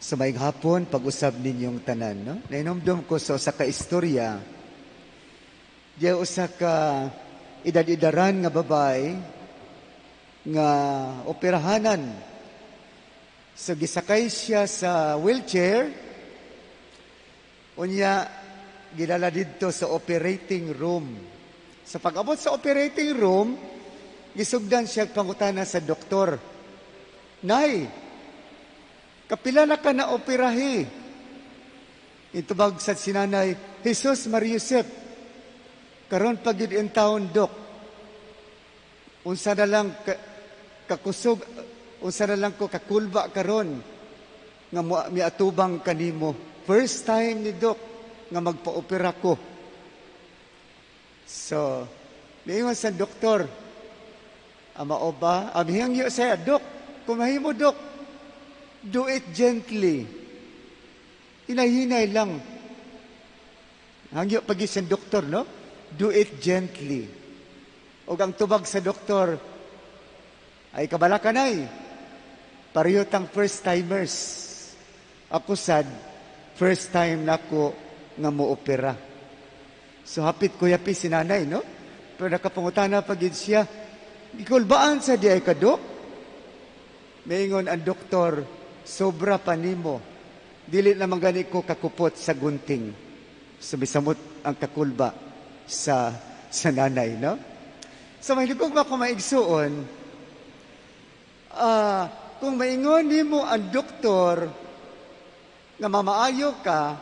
Sa maayong hapon, pag-usab ninyong tanan, no? Nahinumdum ko sa usa ka istorya. Diya usa ka edad-edaran nga babae nga operahanan. So gisakay siya sa wheelchair. Unya gidala didto sa operating room. Sa pag-abot sa operating room, gisugdan siya pangutana sa doktor. "Nay, kapila na ka na operahi?" Itubag sa sinanay, "Jesus Maria Josep, karon pa gyud intawon, Dok. Unsa na lang kakusog, unsa na lang ko kakulba karon nga miatubang kanimo. First time ni Dok nga magpa-opera ko." So, niingon sa doktor, "Mao ba? Mihangyo siya, 'Dok, kung mahimo, Dok, do it gently. Hinay-hinay lang.'" Hangyo pagi sa doktor, no? "Do it gently." Og ang tubag sa doktor, "Ay kabala ka, Nay. Pareho tang first timers. Ako sad, first time nako nga mo-opera." So hapit kuyapi si nanay, no? Pero nakapangutana pa gid siya, "Gikulbaan sa diay ka, Dok?" Maingon ang doktor, "Sobra pa nimo. Dili naman gani ko kakupot sa gunting." So misamot ang kakulba sa nanay, no? So may ba ko maigsuon, kung maingon nimo ang doktor nga mamaayo ka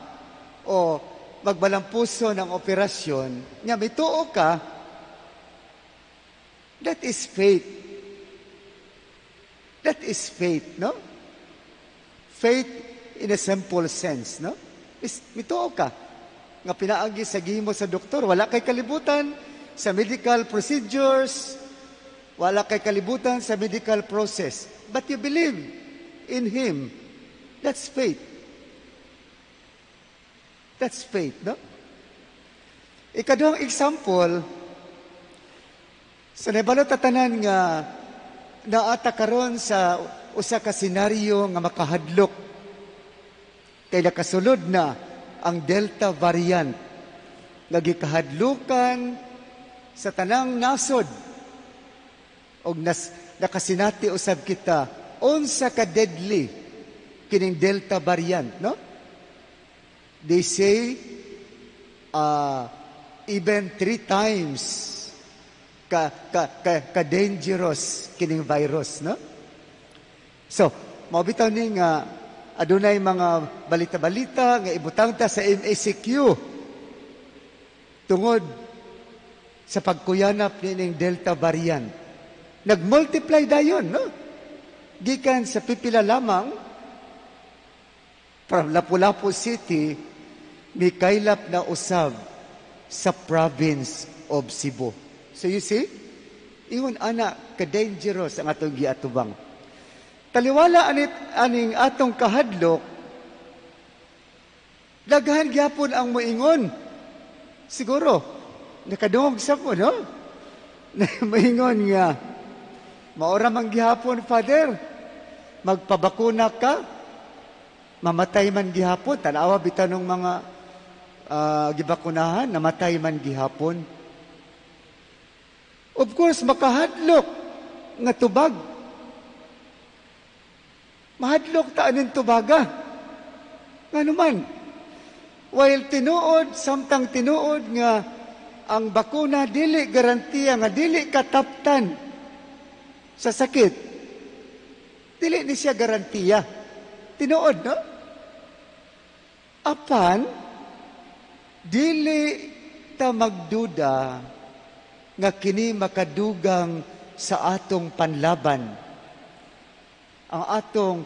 o magbalampuso ng operasyon, nga mituo ka, that is faith. That is faith, no? Faith in a simple sense, no? Is mituo ka nga pinaagi sa gihimo sa doktor, wala kay kalibutan sa medical procedures, wala kay kalibutan sa medical process, but you believe in him. That's faith. That's faith, no? Ikaduhang example, sa nahibalo ta tanan nga naa ta karon sa usa ka senaryo nga makahadlok kay nakasulod na ang Delta variant nga gikahadlukan sa tanang nasod og nakasinati usab kita unsa ka deadly kining Delta variant, no? They say even three times ka dangerous kining virus, no? So mao bitaw ni nga adunay mga balita-balita nga ibutang ta sa MECQ tungod sa pagkuyanap nining Delta variant. Nagmultiply dayon, no? Gikan sa pipila lamang from Lapu-Lapu City, mikaylap na usab sa province of Cebu. So you see, ingon ana ka-dangerous ang atong giatubang. Taliwala anit aning atong kahadlok, daghan gyapon ang moingon. Siguro, nakadungog sa mo, no? Moingon nga, "Mao ra man gihapon, Father. Magpabakuna ka, mamatay man gihapon." Tanawa bitaw ng mga gibakunahan, namatay man gihapon. Of course, makahadlok nga tubag. Mahadlok ta aning tubaga. Ngano man? While tinuod, samtang tinuod nga ang bakuna dili garantiya nga dili kataptan sa sakit. Dili ni siya garantiya. Tinuod, no? Apan, dili ta magduda nga kini makadugang sa atong panlaban. Ang atong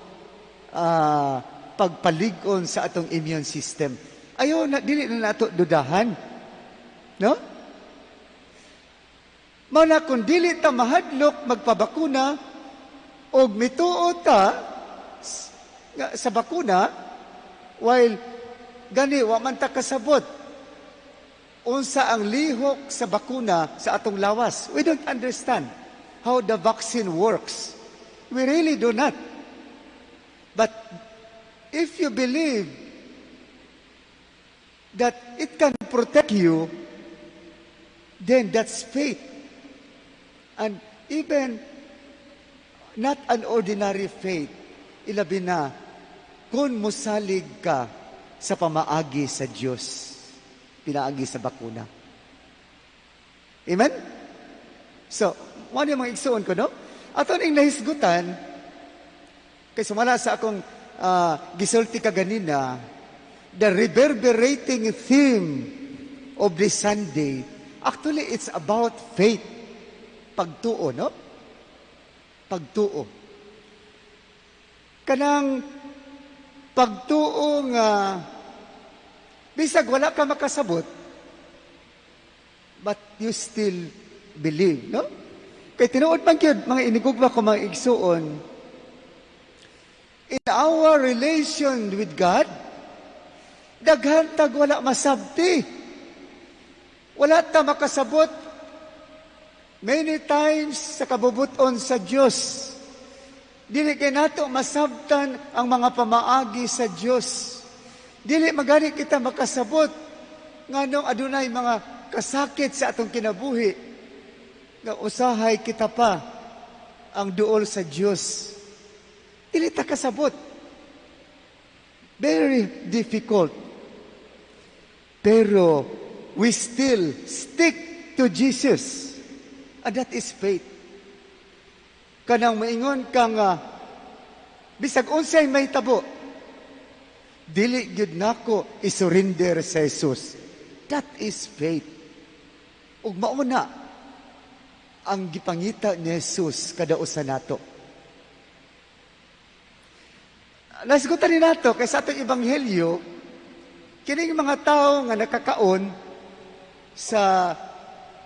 pagpalig-on sa atong immune system. Ayaw na, dili na nato dudahan. No? Mao na kung dili ta mahadlok magpabakuna og mituo ta nga sa bakuna, while gani wa man ta kasabot unsa ang lihok sa bakuna sa atong lawas. We don't understand how the vaccine works. We really do not. But If you believe that it can protect you, then that's faith. And even not an ordinary faith, ilabi na kung musalig ka sa pamaagi sa Diyos, pinaagi sa bakuna. Amen? So, mao yung mga igsuon ko, no? Ato ning nahisgutan, kay sumala sa akong gisulti kaganina, the reverberating theme of this Sunday, actually it's about faith. Pagtuo, no? Pagtuo. Kanang pagtuo nga bisag wala ka makasabot, but you still believe, no? Kay tinuod man gyud, mga inigugma ko mga igsuon, in our relation with God, daghan tag wala masabti. Wala ta makasabot many times sa kabubuton sa Dios. Dili kay nato masabtan ang mga pamaagi sa Dios. Dili magani kita makasabot nganong adunay mga kasakit sa atong kinabuhi nga usahay kita pa ang duol sa Dios. Dili ta kasabot. Very difficult. Pero we still stick to Jesus. And that is faith. Kanang maingon ka nga bisag unsay mahitabo, dili gyud nako isurrender sa Jesus. That is faith. Ug mao na ang gipangita ni Jesus kada usa nato. Nasgutan ni nato kay sa atong ebanghelyo, kining mga tao nga nakakaon sa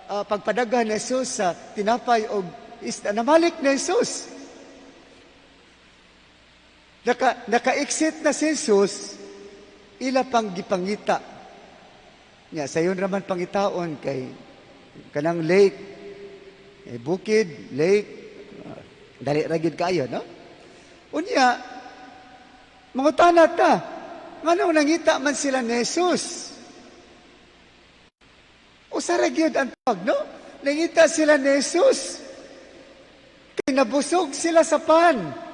pagpadaghan ni Jesus sa tinapay og isda, namalik ni Jesus. Naka-exit na si Jesus, ila pang gipangita. Nya sayon raman pangitaon kay kanang lake, eh, bukid, lake, dali ra gyud kaayo, no? Unya, mangutana ta, nganong nangita man sila ni Jesus? Usa ra gyud ang tawag, no? Nangita sila ni Jesus. Kay nabusog sila sa pan.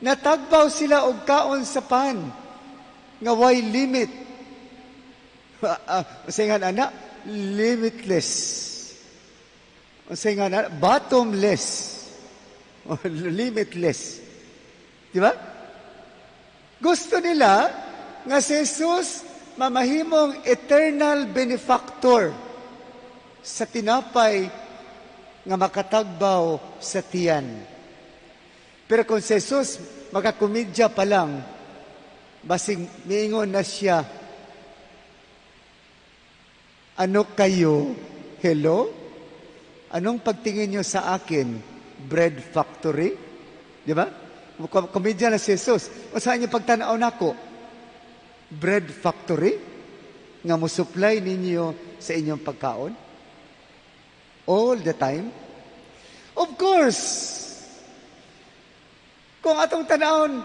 Natagbaw sila og kaon sa pan nga way limit. Unsay nga ana? Limitless. Unsay nga ana? Bottomless. Limitless. Di ba? Gusto nila nga si Jesus mamahimong eternal benefactor sa tinapay nga makatagbaw sa tiyan. Pero kung si Jesus makakomedya pa lang, basig miingon na siya, "Ano kayo? Hello? Anong pagtingin niyo sa akin? Bread factory?" Di ba? Komedya na si Jesus. O saan niyo pagtanaw nako? Bread factory? Nga mo supply ninyo sa inyong pagkaon? All the time? Of course, kung atong tanawon,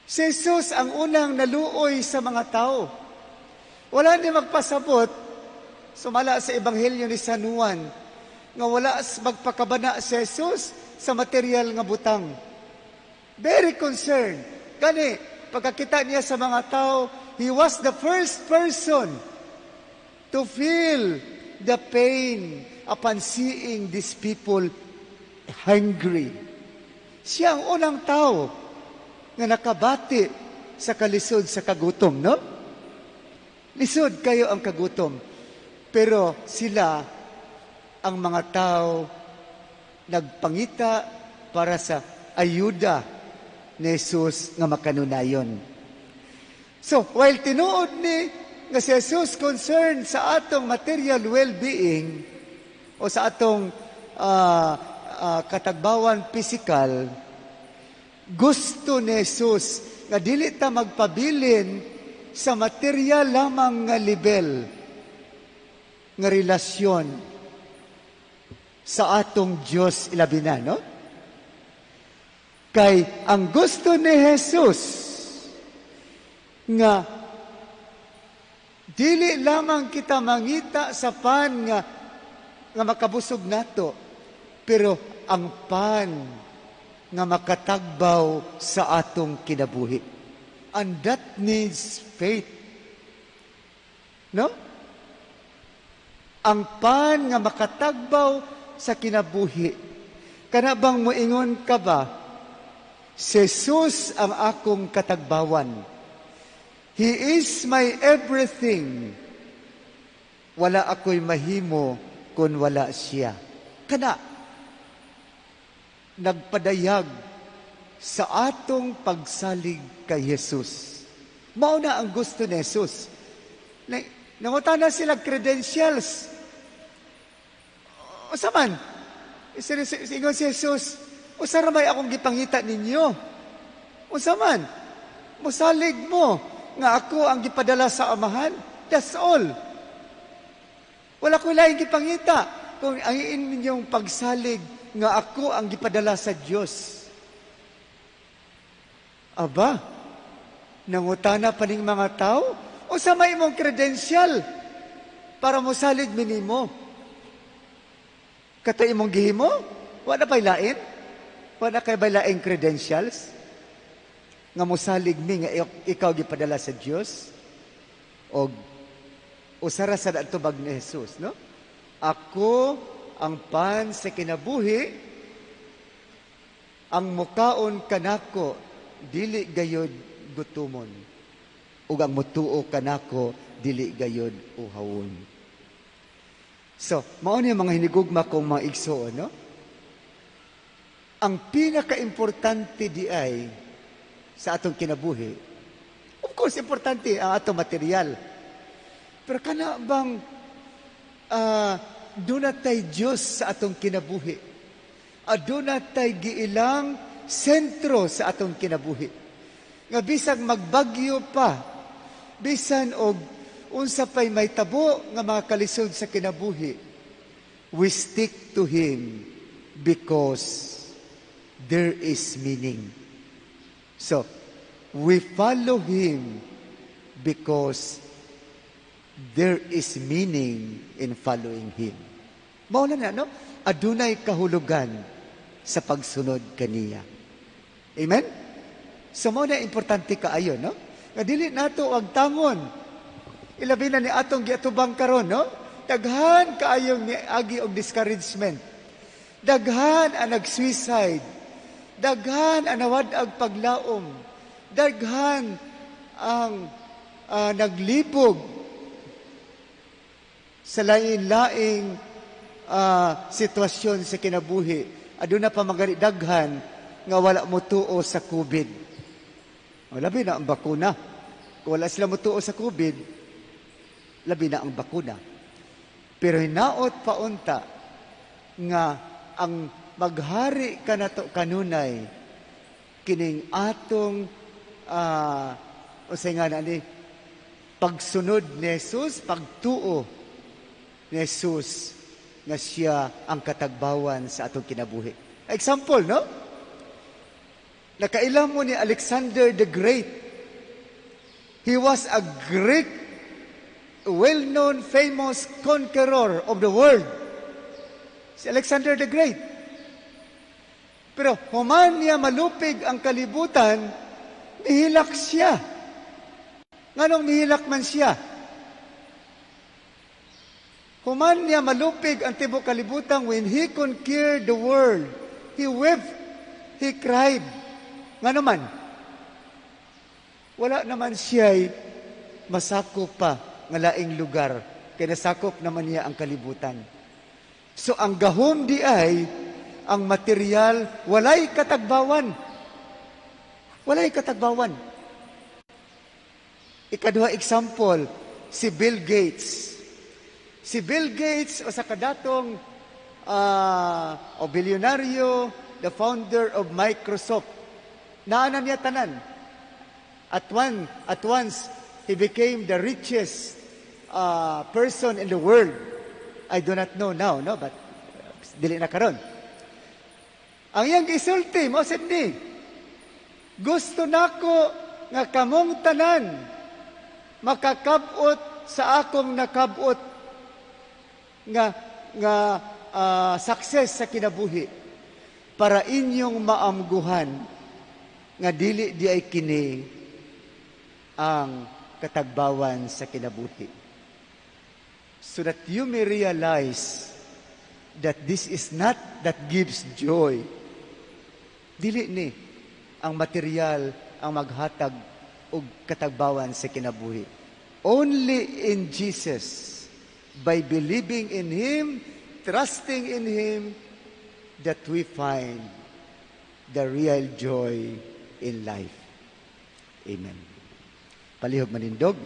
si Jesus ang unang naluoy sa mga tao. Wala ni magpasabot, sumala sa Ebanghelyo ni San Juan, nga wala magpakabana si Jesus sa material nga butang. Very concerned. Gani, pagkakita niya sa mga tao, he was the first person to feel the pain upon seeing these people hungry. Siya ang unang tao nga nakabati sa kalisod sa kagutom, no? Lisod kayo ang kagutom. Pero sila, ang mga tao, nagpangita para sa ayuda ni Jesus nga makanunayon. So, while tinuod ni nga si Jesus concerned sa atong material well-being o sa atong katagbawan physical, gusto ni Jesus nga dili ta magpabilin sa material lamang nga level nga relasyon sa atong Dios ilabi na, no? Kay ang gusto ni Jesus nga dili lamang kita mangita sa pan nga makabusog nato, pero ang pan nga makatagbaw sa atong kinabuhi. And that needs faith. No? Ang pan nga makatagbaw sa kinabuhi. Kana bang moingon ka ba, "Si Jesus ang akong katagbawan. He is my everything. Wala ako'y mahimo kung wala siya"? Kana, nagpadayag sa atong pagsalig kay Jesus. Mao na ang gusto ni Jesus. Nangutana sila credentials. Usa man? Ingon si Jesus, "Usa ra may akong gipangita ninyo." Usa man? Musalig mo nga ako ang gipadala sa Amahan. That's all. Wala ko laing gipangita kung ang inyong pagsalig nga ako ang gipadala sa Dios. Aba, nangutana pa ning mga tao, "Usa may imong credential para mosalig mi nimo? Kato imong gihimo? Wala pa'y lain? Wala kay bay laing credentials nga mosalig mi nga ikaw gipadala sa Dios?" Og usa ra sa tubag ni Jesus, no? "Ako ang pan sa kinabuhi, ang mukaon kanako dili gayod gutumon, ug ang mutuo kanako dili gayod uhawon." So, mao ni mga hinigugma kong mga igsoon, no? Ang pinakaimportante di ay sa atong kinabuhi, of course, importante ang atong material. Pero kana bang duna tay Diyos sa atong kinabuhi? Aduna tay giilang sentro sa atong kinabuhi? Nga bisag magbagyo pa, bisan og unsa pay mahitabo nga mga kalisod sa kinabuhi, we stick to Him because there is meaning. So, we follow Him because there is meaning in following Him. Mao na, no? Adunay kahulugan sa pagsunod kaniya. Amen? So, mao na importante kaayo, no? Nga dili nato wagtangon. Ilabi na ni atong giatubang karon, no? Daghan kaayong niagi og discouragement. Daghan ang nag-suicide. Daghan ang nawad-ag paglaom. Daghan ang naglibog sa lain-laing sitwasyon sa kinabuhi. Aduna pa magani daghan nga wala motuo sa COVID. O, labi na ang bakuna. Kung wala sila motuo sa COVID, labi na ang bakuna. Pero hinaot paunta nga ang maghari kanato kanunay kining atong unsay nga na ni pagsunod ni Jesus, pagtuo ni Jesus nga siya ang katagbawan sa atong kinabuhi. Example, no? Nakaila mo ni Alexander the Great. He was a great, well-known, famous conqueror of the world. Si Alexander the Great. Pero human niya malupig ang kalibutan, mihilak siya. Nganong mihilak man siya? Human niya malupig ang tibok kalibutan, when he conquered the world, he wept, he cried. Ngano man? Wala naman siya'y masakop pa nga laing lugar, kay nasakop naman niya ang kalibutan. So ang gahom di ay ang material, walay katagbawan. Walay katagbawan. Ikaduha example, si Bill Gates. Si Bill Gates, usa ka datong o bilyonaryo, the founder of Microsoft. Naa na niya tanan. At once, he became the richest person in the world. I do not know now, no? But dili na karon. Ang iyang gisulti, mao sad ni, Gusto nako nga kamong tanan makakab-ot sa akong nakab-ot nga success sa kinabuhi para inyong maamguhan nga dili diay kini ang katagbawan sa kinabuhi. So that you may realize that this is not that gives joy. Dili ni ang material ang maghatag og katagbawan sa kinabuhi. Only in Jesus, by believing in Him, trusting in Him, that we find the real joy in life. Amen. Palihog manindog.